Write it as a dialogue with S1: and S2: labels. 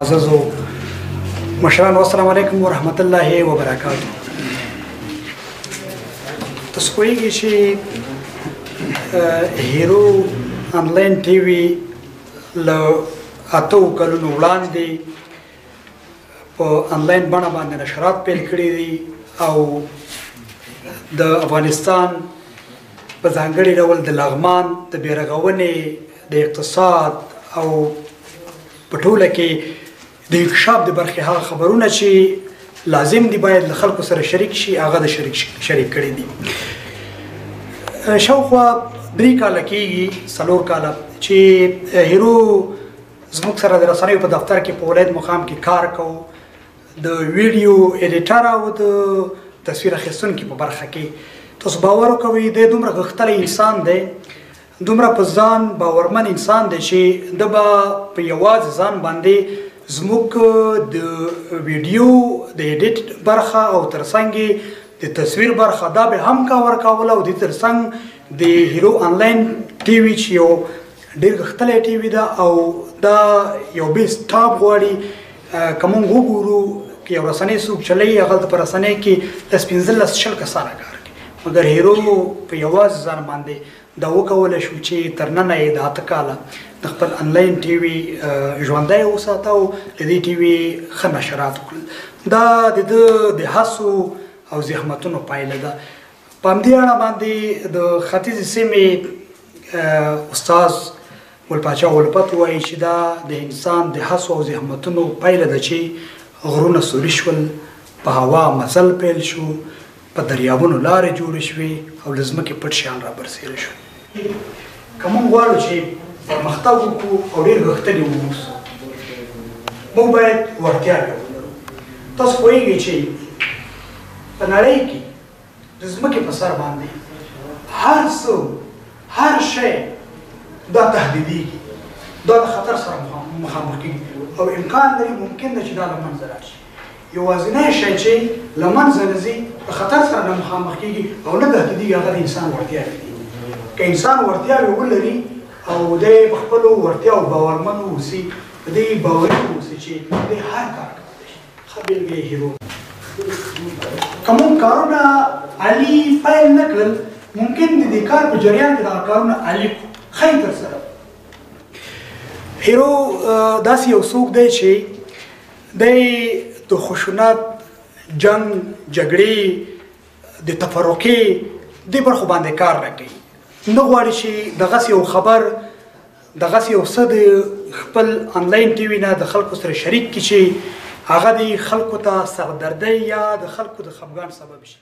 S1: عزیزو مشرانو، السلام علیکم ورحمت الله وبرکاتو. تاسو پوهیږئ چې هیرو انلاین ټي وي له 8 کلونو وړاندې په انلاین بڼه باندې نشرات پیل کړي دي او د افغانستان په ځانګړي ډول د لغمان د بیارغونې، د اقتصاد او په ټوله کې د انکشاف د برخې هغه خبرونه چې لازم دي باید له خلکو سره شریک شي، هغه د شریک کړي دي. شاوخوا 3 کاله کېږي، 4 کاله چې هیرو زموږ سره د رسنیو په دفتر کې په ولایت مقام کې کار کوو، د ویډیو editor او د تصویر اخیستونکي په برخه کې. تاسو باور وکوئ، دی دومره غښتلی انسان دی، دومره په ځان باورمن انسان دی چې ده به په یوازې ځان باندې زموږ د ویډیو د edit برخه او ترڅنګ د تصویر برخه دا به هم کاور کوله، او د ترڅنګ د هیرو انلاین ټي وي چې یو ډېر غښتلی ټي وي ده او دا یو بیس ټاپ غواړي. که موږ وګورو که یو رسنۍ څوک چلوي، هغه په رسنۍ کې 10، 15، 20 کسانه کار کوي، مګر هیرو په یوازې ځان باندې دا وکولی شو چې تر ننه یې د 8 کاله د خپل انلاین ټي وي ژوندی وساته او له دې ټي وي ښه نشرات وکړل. دا د ده د هڅو او زحمتونو پایله ده. په همدې اړه باندې د ختیځې سیمې استاد ګل پاچا الفت وایي چې دا د انسان د هڅو او زحمتونو پایله ده چې غرونه سوري شول، په هوا مزل پیل شو، په دریابونو لارې جوړې شوې او له ځمکې پټ شیان را برسېره شول. که موږ غواړو چې پرمختګ وکړو او ډېر غښتلي واوسو، موږ باید وړتیاوې ولرو. تاسو پوهېږئ چې په نړۍ کې د ځمکې په سر باندې هر څه، هر شی دا تهدیدېږي، دا د خطر سره مخامخ کېږي او امکان لري، ممکن ده چې دا له منځه لاړ شي. یوازینی شی چې له منځه نه ځي، د خطر سره نه مخامخ کېږي او نه تهدیدېږي، هغه د انسان وړتیاوې دي. که انسان وړتیاوې ولري او دی په خپلو وړتیاوو باورمن واوسي، په دې باوري واوسي چې دی هر کار کولی شي. ښه بېلګه یې هیرو. که موږ کارونه عالي پیل نه کړل، ممکن د دې کار په جریان کې دغه کارونه عالي کړو، ښه یې ترسره. هیرو داسې یو څوک دی چې دی د خشونت، جنگ، جګړې، د تفرقې دې برخو باندې کار نه کوي. نه غواړي چې دغسې یو خبر، دغسې یو څه د خپل انلاین ټي وي نه د خلکو سره شریک کړي چې هغه د خلکو ته سردردۍ یا د خلکو د خفګان سبب شي.